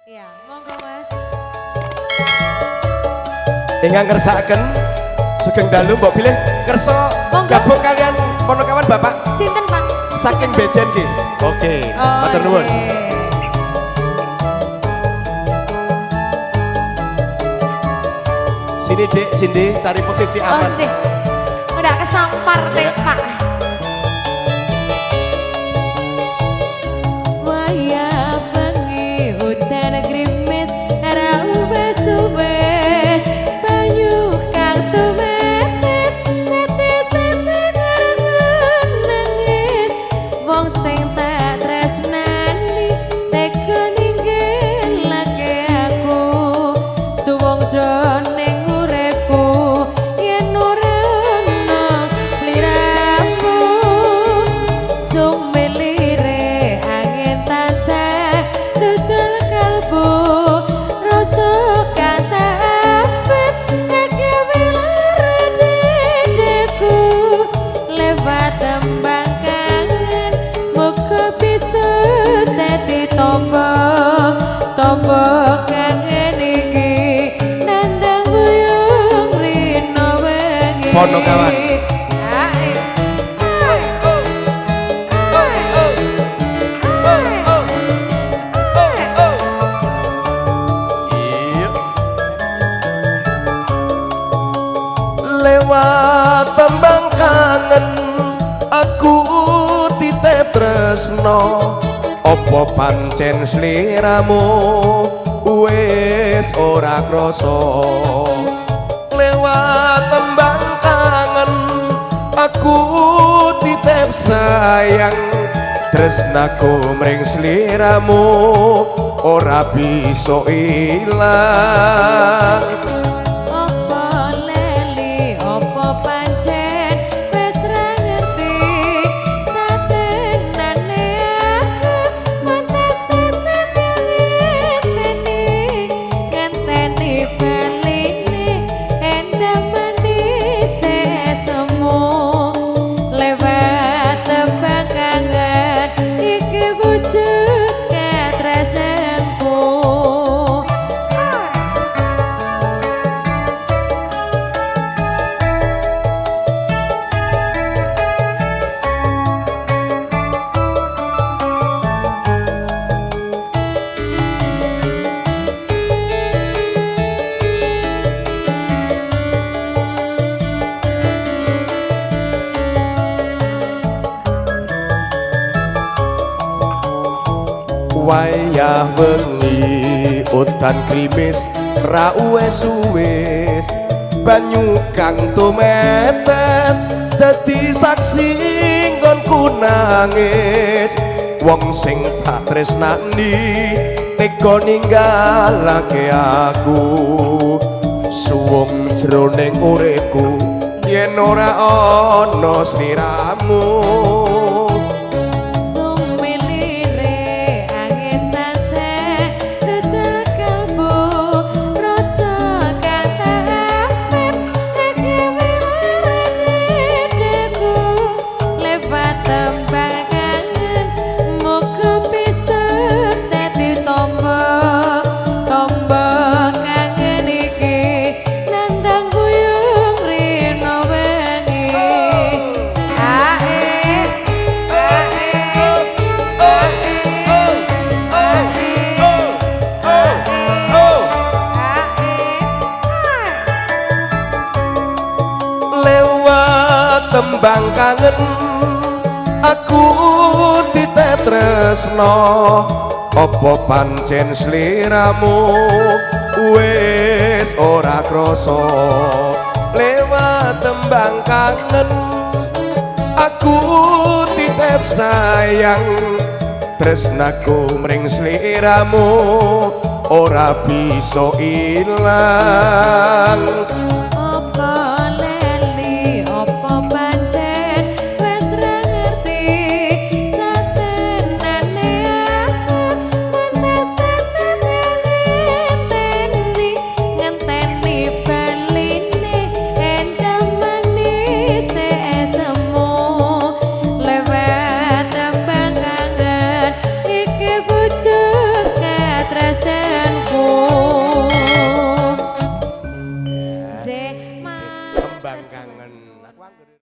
Iya, monggo Mas. Ingkang ngersakaken sugeng dalu mbok bilih kersa gabung kalian ponokawan Bapak. Sinten Pak? Saking Bejen nggih. Oke, oh, matur nuwun. Sini Dek, sini cari posisi aman. Oh, udah kesampar deh Pak. Waya bengi udan grimis ra ubes-ubes banyu kang tumetes netes seger nangis wong sing tak tresnani tega ninggalake aku suwung jroning uripku yen ora ana sliramu sumilire angin tansah dodol kalbu rasa kang tak apet gawe lara dedeku lewat tembang kangen muga bisa dadi tombo tombo kangen iki nandang buyung rino wengi. Ponokawan. Iya. Lewat tembang kangen aku titip tresno apa pancen sliramu wis ora krasa lewat tembang kangen aku titip sayang tresnaku mring sliramu ora bisa ilang. Apa leli apa pancen wis ra ngerti satenane aku pantes setya ngenteni ngenteni baline endang manis semu lewat tembang kangen iki wujud katresnanku. Wayah wengi udan grimis ra uwes-uwes banyu kang tumetes dadi saksi nggonku nangis wong sing tak tresnani tega ninggalake aku suwung jroning uripku yen ora ana sliramu. Sumilire angin tansah dodol kalbu rasa kang tak apet gawe lara dedeku lewat tembang kangen muga bisa dadi tombo tombo kangen iki nandang buyung rino wengi. Ae Lewat tembang kangen aku titip tresno apa pancen sliramu wis ora krasa lewat tembang kangen aku titip sayang tresnaku mring sliramu ora bisa ilang. Apa leli apa pancen wis ra ngerti satenane aku pantes setya ngenteni ngenteni baline endang manis semu lewat tembang kangen iki wujud katresnanku. Tembang kangen. Aku anggere